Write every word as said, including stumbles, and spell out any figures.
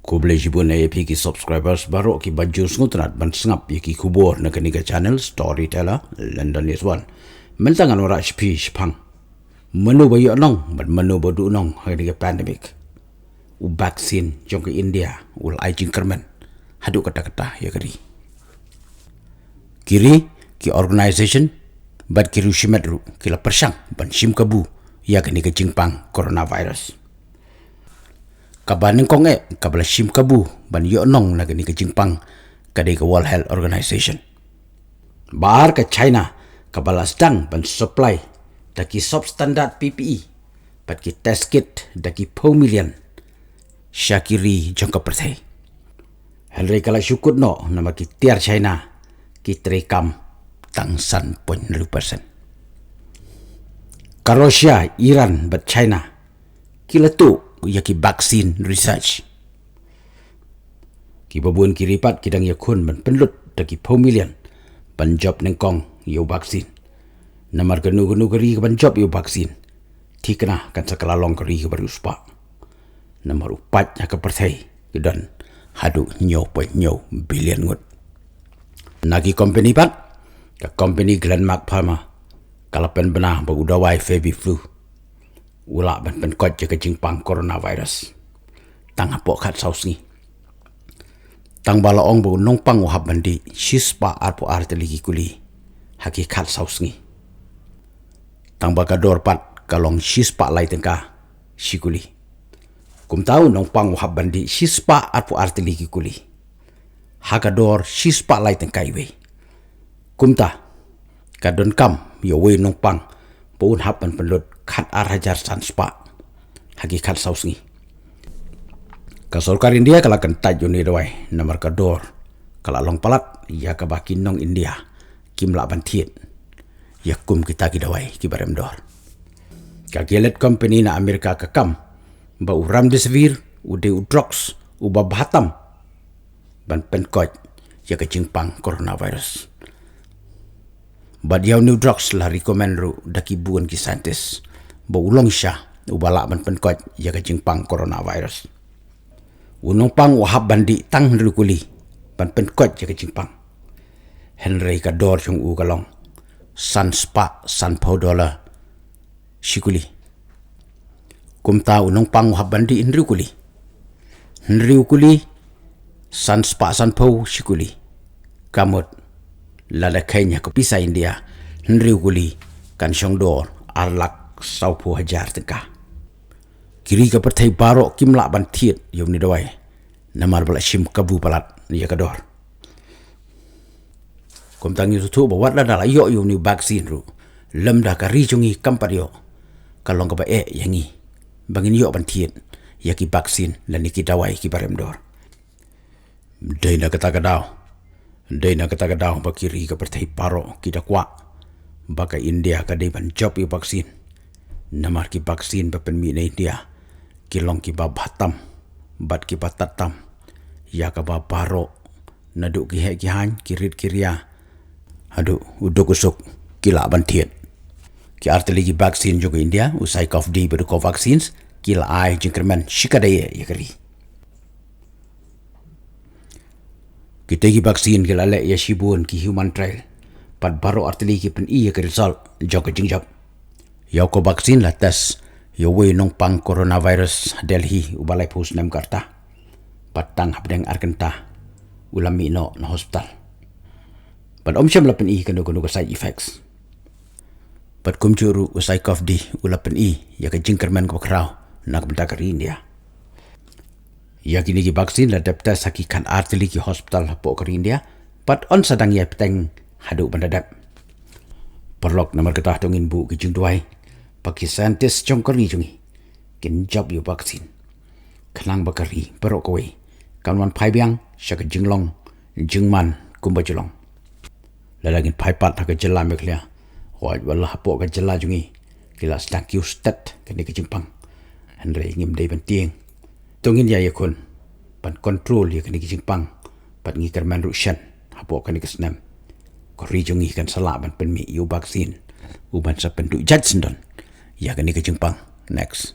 Khublei shibun ïa phi ki subscribers baroh kiba ju sngewtynnat ban sngap ïa ki khubor na kane ka channel Storyteller London is One. Mynta ngan wanrah sha phi shaphang mano ba ïoh nong bad mano ba duh nong ha kane ka pandemic. U vaccine jong ka India u la ai jingkyrmen haduh katta katta ïa ka ri. Ki ri, ki organisation bad ki riew shimet ruh ki la pyrshang ban shim kabu ïa kane ka jingpang coronavirus. Kaba nyngkong eh kaba la shim kabu ban ïoh nong na kane ka jingpang ka dei ka World Health Organization. Ba ar ka China kaba la sdang ban supply da ki substandard P P E bad ki test kit da ki phew million sha ki ri jong ka pyrthei. Hynrei ka la shu kut noh namar ki tiar China ki treikam tang san point hynriew percent. Ka Russia, Iran bad China ki la tuh ïa ki vaccine research. Kiba bun ki ri pat ki dang ïakhun ban pynlut da ki phew million ban jop nyngkong ïa u vaccine. Namar kano kano ka ri kaban jop ïa u vaccine, thikna kan sa kylla long ka ri kaba riewspah. Namar u paid ha ka pyrthei ki don haduh hynñiew point hynñiew billion ngut. Na ki company pat, ka company Glenmark Pharma ka la pynbna ba u dawai Fabiflu u lah ban pynkoit ïa ka jingpang coronavirus tang hapoh khatsaw sngi. Tang ba la ong ba u nongpang u hap ban dih shispah arphew ar tylli ki kuli ha ki khatsaw sngi. Tang ba ka dor pat ka long shispah lai tyngka shi kuli. Kumta u nongpang u hap ban dih shispah arphew ar tylli ki kuli ha ka dor shispah lai tyngka iwei. Kumta ka donkam ïa uwei u nongpang ba un hap ban pynlut khat ar hajar san spah ha ki khatsaw sngi. Ka sorkar India ka la kyntait ïa une u dawai namar ka dor ka la long palat ïa kaba ki nong India kim lah ban thied ïa kum kita ki dawai kiba rem dor. Ka Gilead Company na Amerika ka kam ba u remdesivir u dei u drugs uba bha tam ban pynkoit ïa ka jingpang coronavirus. Bad ïa une u drugs la recommend ruh da ki bun ki scientist ba u long shisha uba lah ban pynkoit ïa ka jingpang coronavirus. U nongpang u hap ban dih tang hynriew kuli ban pynkoit ïa ka jingpang. Hynrei ka dor jong u ka long san spah sanphew dollar shi kuli. Kumta u nongpang u hap ban dih hynriew kuli. Hynriew kuli san spah sanphew shi kuli. Ka mut lada kheiñ ha ka pisa India, hynriew kuli kan shong dor ar lak sawphew hajar tyngka. Ki ri ka pyrthei baroh kim lah ban thied ïa une u dawai namar ba la shim kabu palat ïa ka dor. Kumta ngi sngewthuh ba wat lada la ïoh ïa une u vaccine ruh, lymda ka ri jong ngi kam pat ïoh, ka long kaba eh ïa ngi ba ngin ïoh ban thied ïa ki vaccine lane ki dawai kiba rem dor. Dei na kata ka daw, dei na kata ka daw ba ki ri ka pyrthei baroh ki da kwah ba ka India ka dei ban jop ïa u vaccine. Namar ki vaccine ba pynmih na India ki long kiba bha tam bad kiba tad tam ïa kaba baroh, naduh ki heh ki haiñ, ki rit ki ria haduh u duk u suk, ki lah ban thied. Ki artylli ki vaccine jong ka India, u Zycov-D bad u Covaxin, ki la ai jingkyrmen shikatdei ïa ka ri. Kitei ki vaccine ki la leh ïa shibun ki human trial, bad baroh artylli ki pyni ïa ka result jong ka jingjop. Ïa u Covaxin la test ïa uwei u nongpang coronavirus ha Delhi uba laiphew snem ka rta, bad tang hapdeng ar kynta u la mih noh na hospital. Bad ym shym la pyni kano kano ka side effects. Bad kumjuh ruh u Zycov-D u la pyni ïa ka jingkyrmen kaba khraw na ka bynta ka ri India. Ïa kine ki vaccine la dep test ha ki khatar tylli ki hospital hapoh ka ri India, bad yn sa dang ïai bteng haduh ban da dep. Paralok, namar kata to ngin buh ki jingduwai ba ki scientist jong ka ri jong ngi kin jop ïa u vaccine, khnang ba ka ri baroh kawei kan wan phai biang sha ka jinglong jingman kumba ju long. Lada ngin phai pat ha ka jylla Meghalaya, wat la hapoh ka jylla jong ngi ki la sdang kiew stet kane ka jingpang. Hynrei ngim dei ban tieng. To ngin ïai ïakhun ban control ïa kane ka jingpang, bad ngi kyrmen ruh shen hapoh kane ka snem ka ri jong ngi kan sa lah ban pynmih ïa u vaccine uban sa pynduh jait syndon ïa kane ka jingpang. Next.